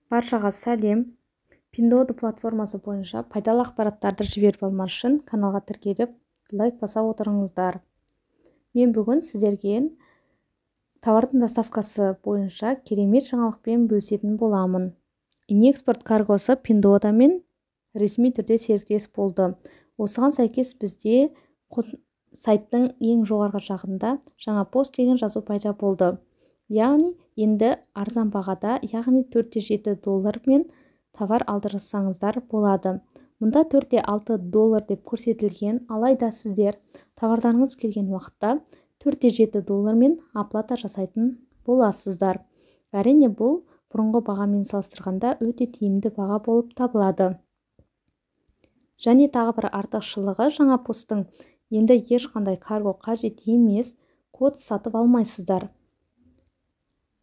Баршаға сәлем. Пиндуодуо платформасы бойынша пайдалы ақпараттарды жіберіп алмас үшін каналға тіркеліп, лайк баса отырыңыздар. Мен бүгін сіздерге товардың доставкасы бойынша керемет жаңалықпен бөлісетін боламын. Инэкспорт каргосы Пиндуодуомен ресми түрде серіктес болды. Осыған сәйкес бізде сайттың ең жоғарғы жағында жаңа пост деген жазу пайда болды. Яғни енді арзан бағада, яғни 4,7 доллармен товар алдырсаңыздар болады. Мұнда 4,6 доллар деп көрсетілген, алайда сіздер товардарыңыз келген уақытта 4,7 доллармен оплата жасайтын боласыздар. Әрине, бұл бұрынғы бағамен салыстырғанда өте тиімді баға болып табылады. Және тағы бір артықшылығы, жаңа посттың енді ешқандай карго қажет емес, код сатып алмайсыздар.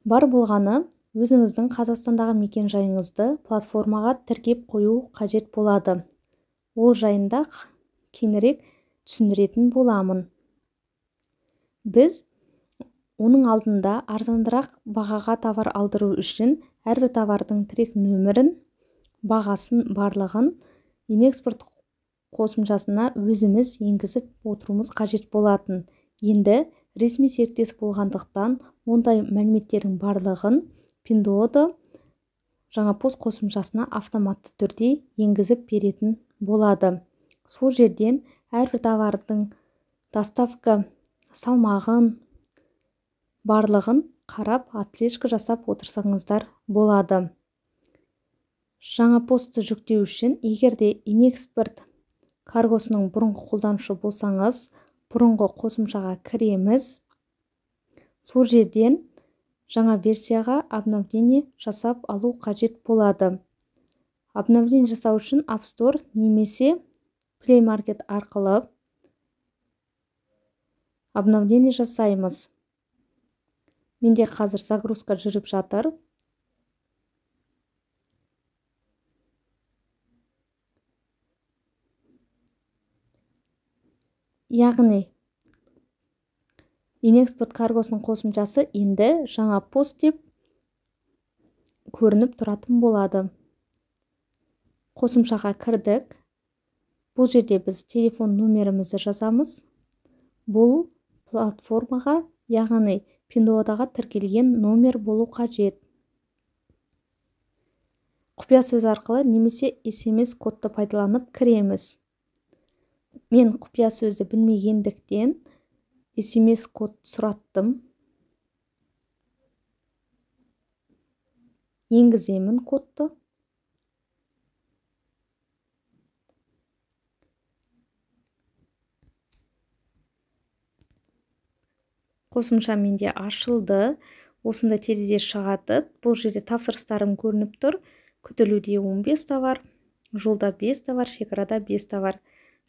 Бар болғаны өзіңіздің Қазақстандағы мекен-жайыңызды платформаға тіркеп қою қажет болады. Ол жайында кейінірек түсіндіретін боламын. Біз оның алдында арзанырақ бағаға товар алдыру үшін әрбір товардың трек нөмірін, бағасын, барлығын Инэкспорт қосымшасына өзіміз енгізіп отыруымыз қажет болатын. Енді ресми серіктес болғандықтан ондай мәліметтердің барлығын Пиндуодуо жаңа пост қосымшасына автоматты түрде енгізіп беретін болады. Сол жерден әрбір товардың доставка салмағын, барлығын қарап, отслежка жасап отырсаңыздар болады. Жаңа постты жүктеу үшін, егер де Инэкспорт каргосының бұрынғы қолданушы болсаңыз, бұрынғы қосымшаға кіреміз. Сол жерден жаңа версияға обновление жасап алу қажет болады. Обновление жасау үшін App Store немесе Play Market арқылы обновление жасаймыз. Менде қазір загрузка жүріп жатыр. Яғни Инэкспорт каргосының қосымшасы енді жаңа пост деп көрініп тұратын болады. Қосымшаға кірдік. Бұл жерде біз телефон нөмірімізді жазамыз. Бұл платформаға, яғни Пиндуодуоға тіркелген номер болу қажет. Құпия сөз арқылы немесе SMS кодты пайдаланып кіреміз. Мен құпия сөзді білмегендіктен SMS код сұраттым. Енгіземін кодты. Қосымша менде ашылды. Осында терезе шығады. Бұл жерде тапсырыстарым көрініп тұр. Күтілуде 15 товар, жолда 5 товар, шекарада 5 товар.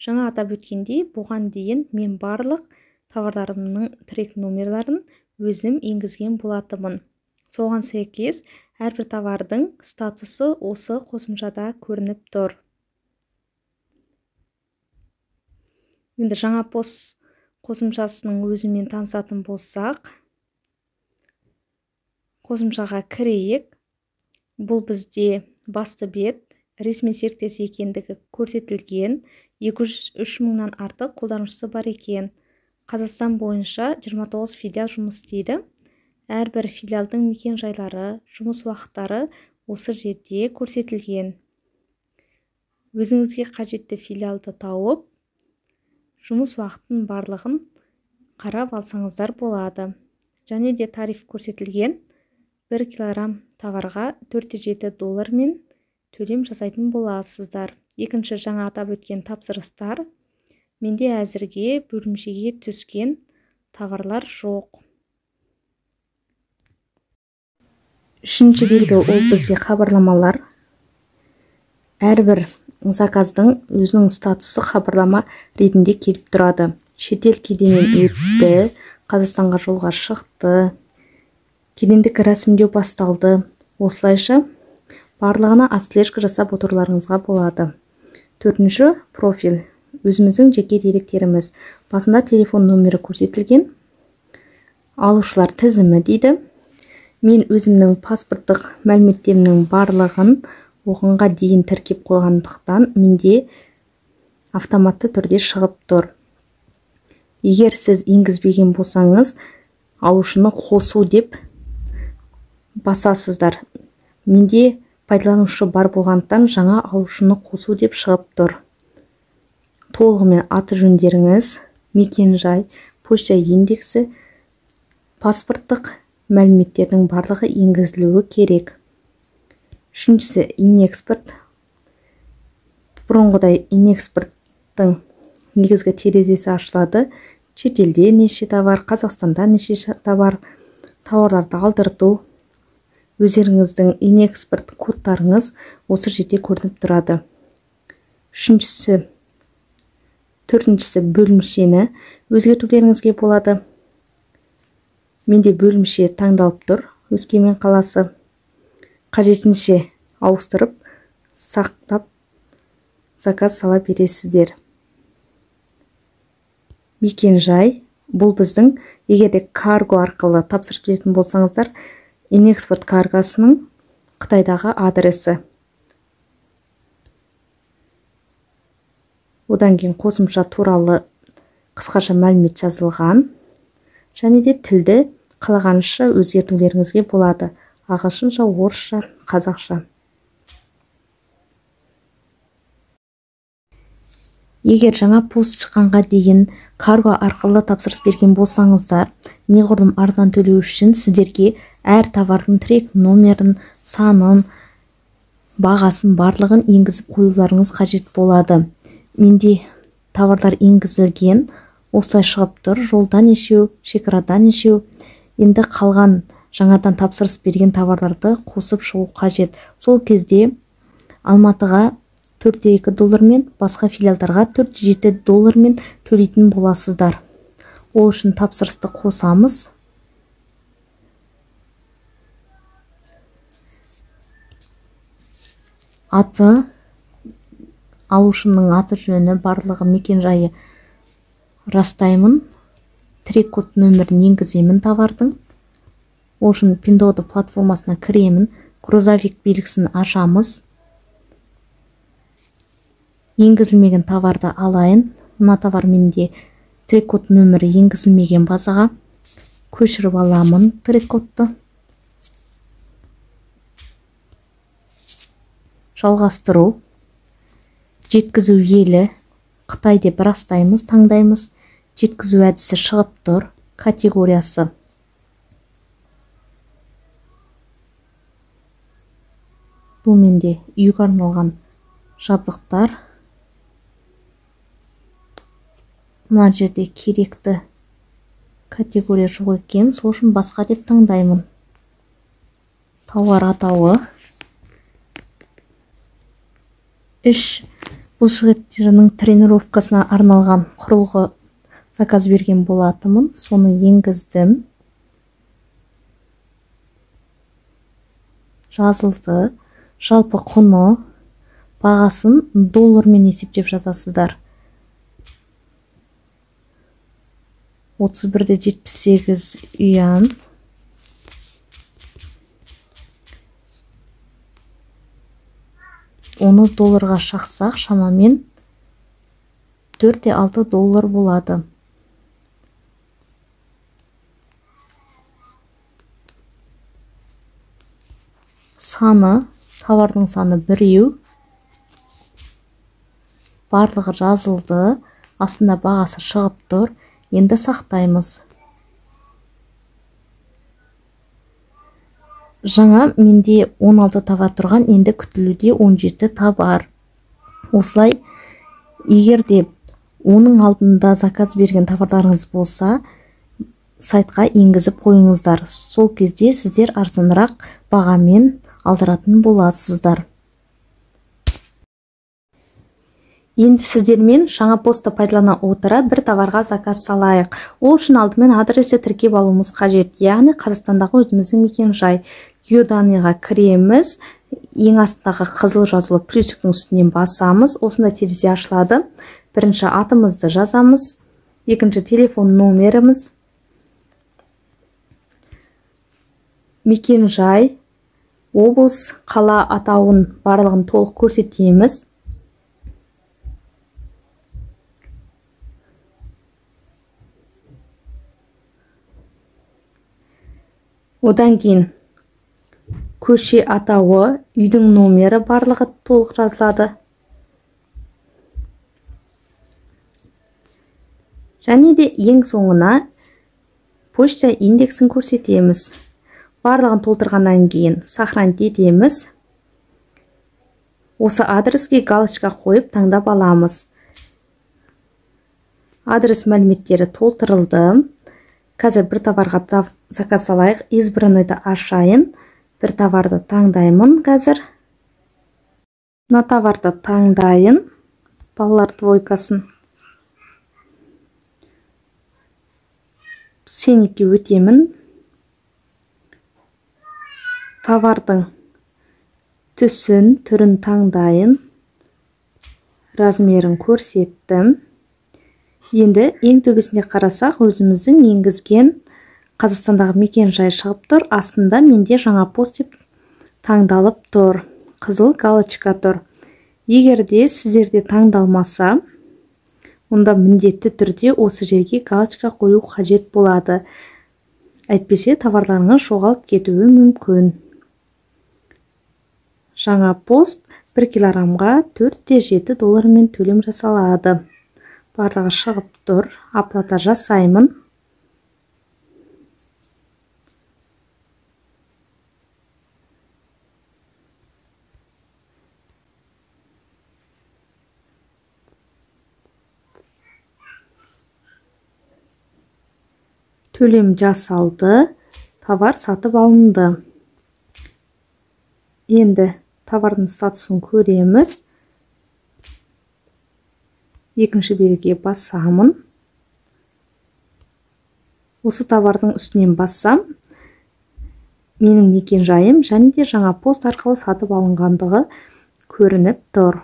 Жаңа атап өткендей, бұған дейін мен барлық товарларымның трек номерларын өзім енгізген болатынмын. Соған сәйкес әрбір товардың статусы осы қосымшада көрініп тұр. Енді жаңа пост қосымшасының өзімен танысатын болсақ, қосымшаға кірейік. Бұл бізде басты бет, ресми серіктес екендігі көрсетілген, 203 мыңнан артық қолданушысы бар екен. Қазақстан бойынша 29 филиал жұмыс істейді. Әрбір филиалдың мекен-жайлары, жұмыс уақыттары осы жерде көрсетілген. Өзіңізге қажетті филиалды тауып, жұмыс уақытын барлығын қарап алсаңыздар болады. Және де тариф көрсетілген. 1 килограмм товарға 4,7 доллармен төлем жасайтын боласыздар. Екінші жаңа атап өткен тапсырыстар. Менде әзірге бөлімшеге түскен товарлар жоқ. Үшінші белгі ол бізде хабарламалар. Әрбір заказдың өзінің статусы хабарлама ретінде келіп тұрады. Шетел кеденнен өтті, Қазақстанға жолға шықты, кедендік рәсімдеу басталды. Осылайша барлығына отслежка жасап отыруларыңызға болады. Төртінші профиль. Өзіміздің жеке деректеріміз. Басында телефон нөмірі көрсетілген. Алушылар тізімі дейді. Мен өзімнің паспорттық мәліметтерімнің барлығын оғанға дейін тіркеп қойғандықтан менде автоматты түрде шығып тұр. Егер сіз енгізбеген болсаңыз, алушыны қосу деп басасыздар. Менде пайдаланушы бар болғандықтан жаңа алушыны қосу деп шығып тұр. Толығымен аты жөндеріңіз, мекен-жай, почта индексі, паспорттық мәліметтердің барлығы енгізілуі керек. Үшіншісі инэкспорт. Бұрынғыдай инэкспорттың негізгі терезесі ашылады. Шетелде неше товар, Қазақстанда неше товар, тауарларды алдырту, өздеріңіздің инэкспорт кодтарыңыз осы жерде көрініп тұрады. Үшіншісі, төртіншісі бөлімшені өзгертулеріңізге болады. Менде бөлімше таңдалып тұр, Өскемен қаласы. Қажетінше ауыстырып, сақтап, заказ сала бересіздер. Мекен-жай, бұл біздің, егер де карго арқылы тапсырыс беретін болсаңыздар, инэкспорт каргосының Қытайдағы адресі. Одан кейін қосымша туралы қысқаша мәлімет жазылған. Және де тілді қалағанша өзгертулеріңізге болады. Ағылшынша, орысша, қазақша. Егер жаңа пост шыққанға дейін карго арқылы тапсырыс берген болсаңыздар, неғұрлым арзан төлеу үшін сіздерге әр товардың трек номерін, санын, бағасын барлығын енгізіп қоюларыңыз қажет болады. Менде товарлар енгізілген, осылай шығып тұр. Жолдан нешеу, шекарадан нешеу. Енді қалған жаңадан тапсырыс берген товарларды қосып шығу қажет. Сол кезде Алматыға 4,2 доллармен, басқа филиалдарға 4,7 доллармен төлейтін боласыздар. Ол үшін тапсырысты қосамыз. Аты, алушының аты жөні, барлығы мекен-жайы растаймын. Трек код нөмірін енгіземін товардың. Ол үшін Pinduoduo платформасына кіремін. Грузовик белгісін ашамыз. Енгізілмеген товарды алайын. Мына товар менде трек код нөмірі енгізілмеген базаға. Көшіріп аламын трек кодты. Жалғастыру. Жеткізу елі Қытай деп растаймыз, таңдаймыз. Жеткізу әдісі шығып тұр. Категориясы. Бұл менде үйге арналған жабдықтар. Мына жерде керекті категория жоқ екен, сол үшін басқа деп таңдаймын. Тауар атауы. Іш бұлшықеттерінің тренировкасына арналған құрылғы заказ берген болатынмын, соны енгіздім. Жазылды. Жалпы құны, бағасын доллармен есептеп жазасыздар. 31,78 юан. Оны долларға шақсақ, шамамен 4,6 доллар болады. Саны, товардың саны біреу. Барлығы жазылды, астында бағасы шығып тұр. Енді сақтаймыз. Жаңа менде 16 товар тұрған, енді күтілуде 17 товар. Осылай, егер де оның алдында заказ берген товарларыңыз болса, сайтқа енгізіп қойыңыздар. Сол кезде сіздер арзанырақ бағамен алдыратын боласыздар. Енді сіздермен жаңа постты пайдалана отыра бір товарға заказ салайық. Ол үшін алдымен адресті тіркеп алуымыз қажет. Яғни Қазақстандағы өзіміздің мекен-жай. Геоданыйға кіреміз. Ең астындағы қызыл жазулы плюсиктің үстінен басамыз. Осындай терезе ашылады. Бірінші атымызды жазамыз. Екінші телефон номеріміз. Мекен-жай, облыс, қала атауын барлығын толық көрсетеміз. Одан кейін көше атауы, үйдің номері барлығы толық жазылады. Және де ең соңына почта индексін көрсетеміз. Барлығын толтырғаннан кейін сохранить етеміз. Осы адреске галочка қойып таңдап аламыз. Адрес мәліметтері толтырылды. Қазір бір товарға заказ алайық. Избранныйды ашайын. Бір товарды таңдаймын қазір. Мына товарды таңдайын. Балалар двойкасын. Ценникке өтемін. Товардың түсін, түрін таңдайын. Размерін көрсеттім. Енді ең төбесінде қарасақ, өзіміздің енгізген Қазақстандағы мекен-жай шығып тұр. Астында менде жаңа пост деп таңдалып тұр. Қызыл галочка тұр. Егер де сіздерде таңдалмаса, онда міндетті түрде осы жерге галочка қою қажет болады. Әйтпесе товарларыңыз жоғалып кетуі мүмкін. Жаңа пост 1 килограммға 4,7 доллармен төлем жасалады. Барлығы шығып тұр. Оплата жасаймын. Төлем жасалды, товар сатып алынды. Енді товардың статусын көреміз. Екінші белгіге басамын. Осы товардың үстінен бассам, менің мекен-жайым және де жаңа пост арқылы сатып алынғандығы көрініп тұр.